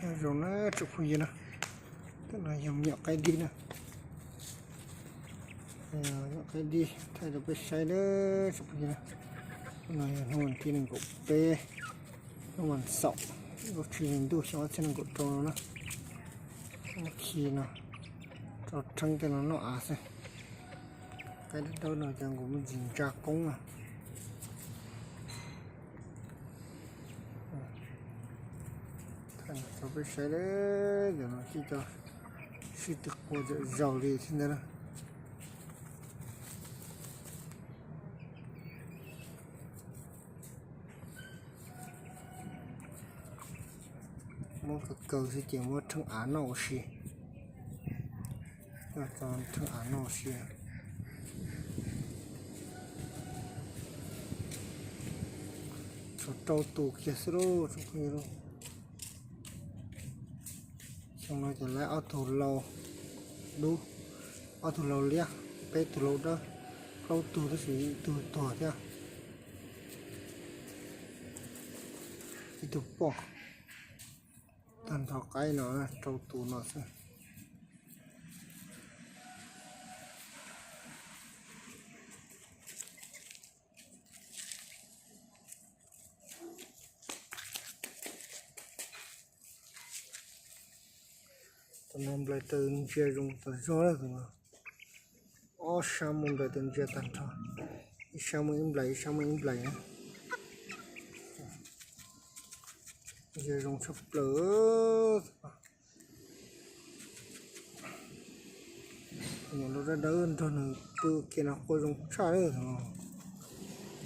Nyob zoo na tsoom phooj ywg na, tus no yog me nyuam qaib dib na. Nyuam qaib dib thaij rau peb saib na tsoom phooj ywg na. Hnub no yog hnub vas thib nees nkaum peb, hnub vas xaum, lub tsib hlis ntuj xyoo ob txhiab nees nkaum rau no na. Muab khi no rau rheeb tej no noj av xwb. Qaib dawb dawb no cas nkaus me ntsis ntsa koob na. Thaij rau peb saib, cov no sib tw qua zom zaws li thiab ntag na. Muab kaw kaw xwb ces muab rheeb av noj ua si. Coj tso rheeb av noj ua si. Tshuav rau tus kiag xwb lauj tsoom phooj ywg lauj. Xyoo no ces lawv ob tug lau dub, ob tug lau liab, peb tug lau dawb, plaub tug tab sis ib tug tuag thiab. Ib tug poj. Tag nrho qaib no rau tus no xwb. Tus no nplais taws ntsia zoo tas zog lawm tus no. Ob sab muaj nplais taws ntsia tag nrho. Ib sab muaj ib nplais, ib sab muaj ib nplais na. Ntsia zoo tshaj plaws. Tus nyuam lau dawb dawb nrog nws pw kiag no qua zoo tshaj lawm.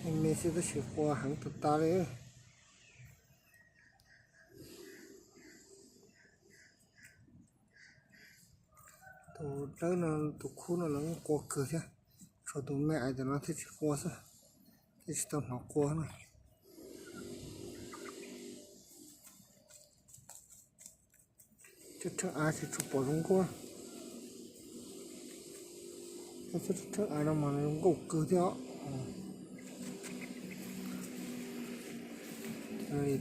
Me me xwb tab sis qua heev tas tas li. Tus dawb no, tus khub no los yeej qua kawg thiab. Tshuav tus me ais ntawm no thiaj tsis qua xwb, thiaj tsis tau hnov qua na. Cov rheeb av tsis tshua pom zoo nkauj. Cov rheeb av no mas zoo nkauj kawg thiab os.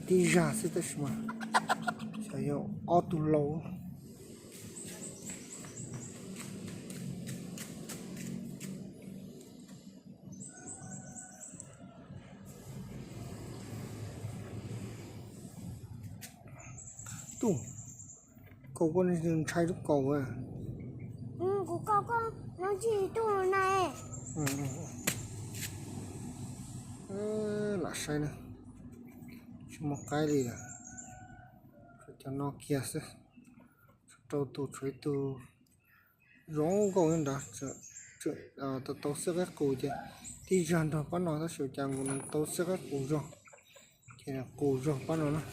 Tib zag xwb tab sis mas xyov yog ob tug lau. Tub, koj ntshai lub kaus. Kuv koj koj no ntsis tuj na. Lam saib na, tsis muaj qaib li lawm. Tshuav cov no kiag xwb. Tshuav rau tus, tshuav ib tug zoo nkauj li ntawd, tau tau xwb qaib qus ces tib zag nrog pab no tab sis cas nkaus nws tau xwb qaib qus zog, ces qus zog pab no na.